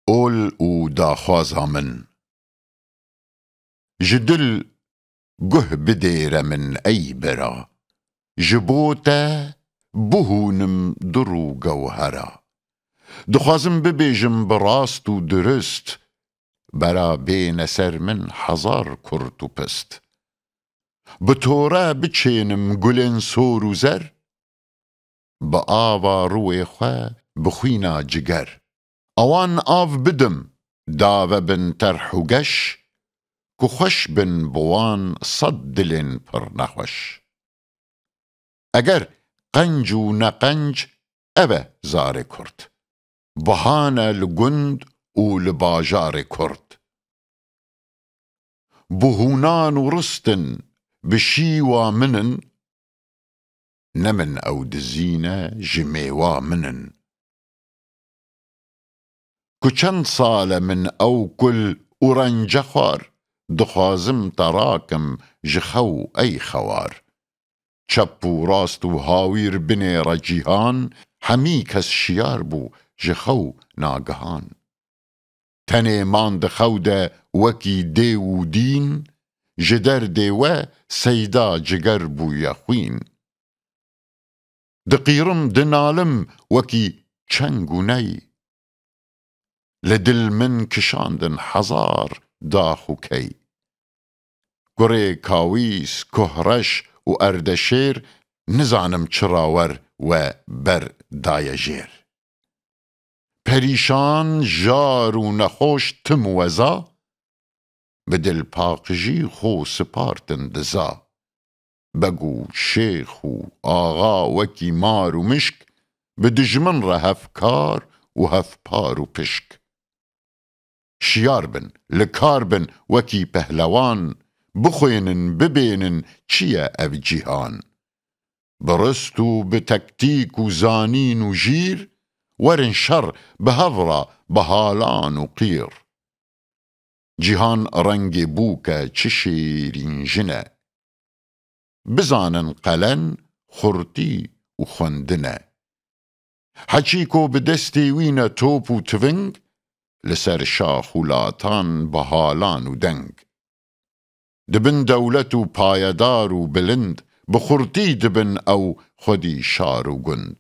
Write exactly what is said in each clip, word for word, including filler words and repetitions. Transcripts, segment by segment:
Ol û daxwaza min. Ji dil guh bidêre min ey bira. Ji bo te bihûnim dur û gewhera. Dixwazim bibêjim bi rast û dirust, bera bêne ser min hezar kurt û pist. Bi tore biçênim gulên sor û zer, bi ava rûyê xwe, bi xwîna ciger. Ewan av bidim, dave bin terh û geş, ku xweş bin bi wan sed dilên pir nexweş. Eger qenc û neqenc, ev e zarê kurd. Bihane li gund û li bajarê kurd. Buhûnan û ristin bi şîwa min in, ne min ew dizîne, ji mêwa min in. Ku çend sal e min ew kul û rence xwar, dixwazim te rakim ji xew ey xewar. Çep û rast û hawîr binêre cîhan, hemî kes şiyar bû ji xew nagihan. Tenê man di xew de wekî dêw û dîn, ji derdê we seyda ciger bûye xwîn. Diqîrim, dinalim wekî çeng û ney. Li dil min kişandin hezar dax û key. Kurê Kawîs, Kuhreş û Erdeşêr, nizanim çira wer we ber daye jêr. Perîşan, jar û nexweş tim weza, bi dilpaqijî xwe sipartin diza. Beg û şêx û axa wekî mar û mişk, bi dijmin re hevkar û hevpar û pişk. Şiyar bin, li kar bin wekî pehlewan, bixwênin, bibênin çi ye ev cîhan. Bi rist û bi tektîk û zanîn û jîr, werin şer bi hev re bi halan û qîr. Cîhan rengê bûke çi şêrîn jin e. Bizanin qelen, xurtî û xwendin e. Heçî ku bi destê wî ne top û tiving, li ser şax û latan bi halan û deng. Dibin dewlet û payedar û bilind, bi xurtî dibin ew xwedî şar û gund.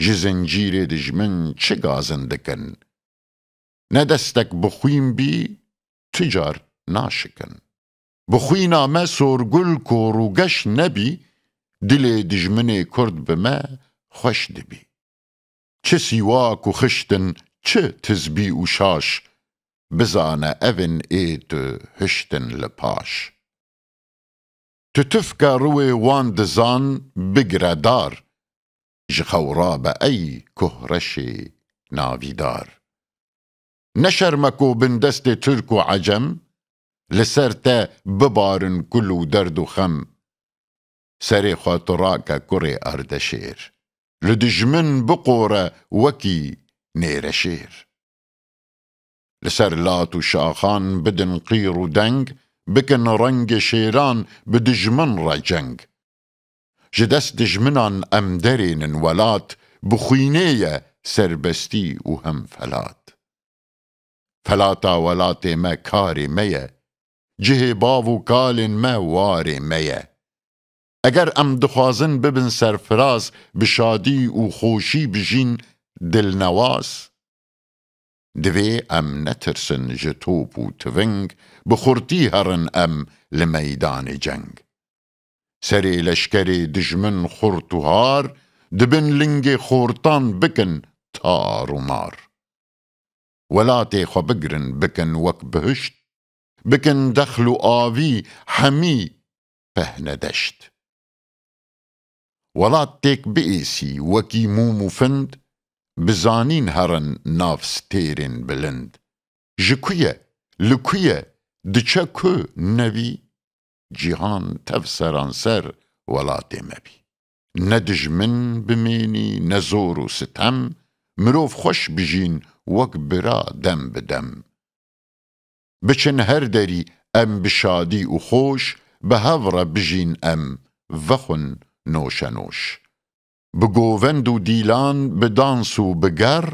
Ji zincîrê dijmin çi gazin dikin? Ne destek bi xwîn bî, tu car naşikin. Bi xwîna me sorgul ku rûgeş nebî, dilê dijminê kurd bi me xweş dibî. Çi sîwak û xiştin, çi tizbî û şaş, bizane evin ê tu hiştin li paş. Tu tifke rûyê wan dizan, bigire dar, ji xew rabe ey kuhreşê navîdar. Ne şerm e ku bin destê Tirk û Ecem, li ser te bibarin kul û derd û xem. Serê xwe tu rake kurê Erdeşêr. Li dijmin biqore wekî nêreşêr. Li ser lat û şaxan bidin qîr û deng, bikin rengê şêran bi dijmin re ceng. Ji dest dijminan em derênin welat, bi xwînê ye serbestî û hem felat. Felata welatê me karê me ye, cihê bav û kalên me warê me ye. Eger em dixwazin bibin serfiraz, bi şadî û xweşî bijîn dilnewaz, divê em netirsin ji top û tiving, bi xurtî herin em li meydanê ceng. Serê leşkerê dijmin xurt û har, dibin lingê xortan bikin tar û mar. Welatê xwe bigrin bikin wek bihişt, bikin dexl û avî hemî pehne deşt. Welat têk biêsî wekî mûm û find, bi zanîn herin nav stêrên bilind. Ji ku ye, li ku ye, diçe ku nebî? Cîhan tev seranser welatê me bî. Ne dijmin bimênî, ne zor û sitem, mirov xweş bijîn wek bira dem bi dem. Biçin her derî em bi şadî û xweş, bi hev re bijîn em, vexwin noşenoş. Bi govend û dîlan, bi dans û bi ger,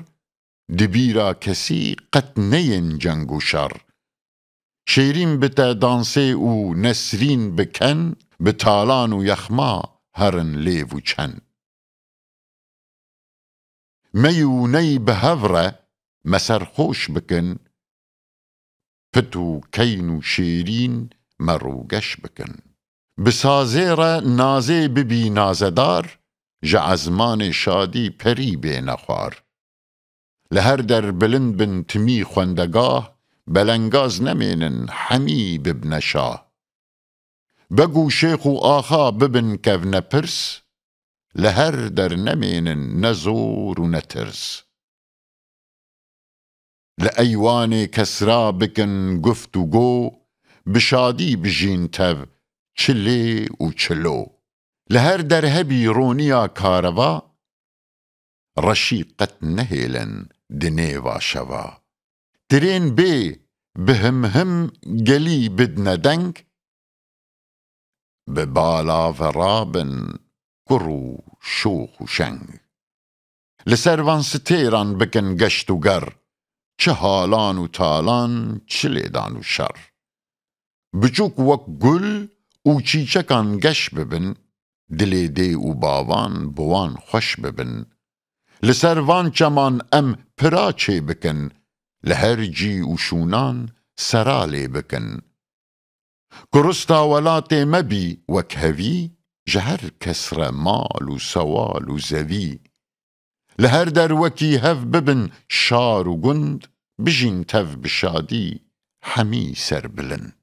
di bîra kesî qet neyên ceng û şer. Şêrîn bi te dansê û nesrîn bi ken, bi talan û yexma herin lêv û çen. Mey û ney bi hev re me serxoş bikin, pit û keyn û şêrîn me rûgeş bikin. Bi sazê re nazê bibî nazedar, ji ezmanê şadî perî bêne xwar. Li her der bilind bin timî xwendegah, belengaz nemênin hemî bibne şah. Beg û şêx û axa bibin kevnepirs, li her der nemênin ne zor û ne tirs. Li eywanê kesra bikin guft û go, bi şadî bijîn tev çilê û çilo. Li her der hebî roniya kareva, reşî qet nehêlin di nêva şeva. Tirên bê bi him him gelî bidne deng, bi bala ve rabin kur û şox û şeng. Li ser van stêran bikin geşt û ger, çi halan û talan, çi lêdan û şer. Biçûk wek gul û çîçekan geş bibin, dilê dê û bavan bi wan xweş bibin. Li ser van çeman em pira çê bikin, li her cî û şûnan sera lê bikin. Ku rista welatê me bî wek hevî, ji her kes re mal û sewal û zevî. Li her der wekî hev bibin şar û gund, bijîn tev bi şadî hemî serbilind.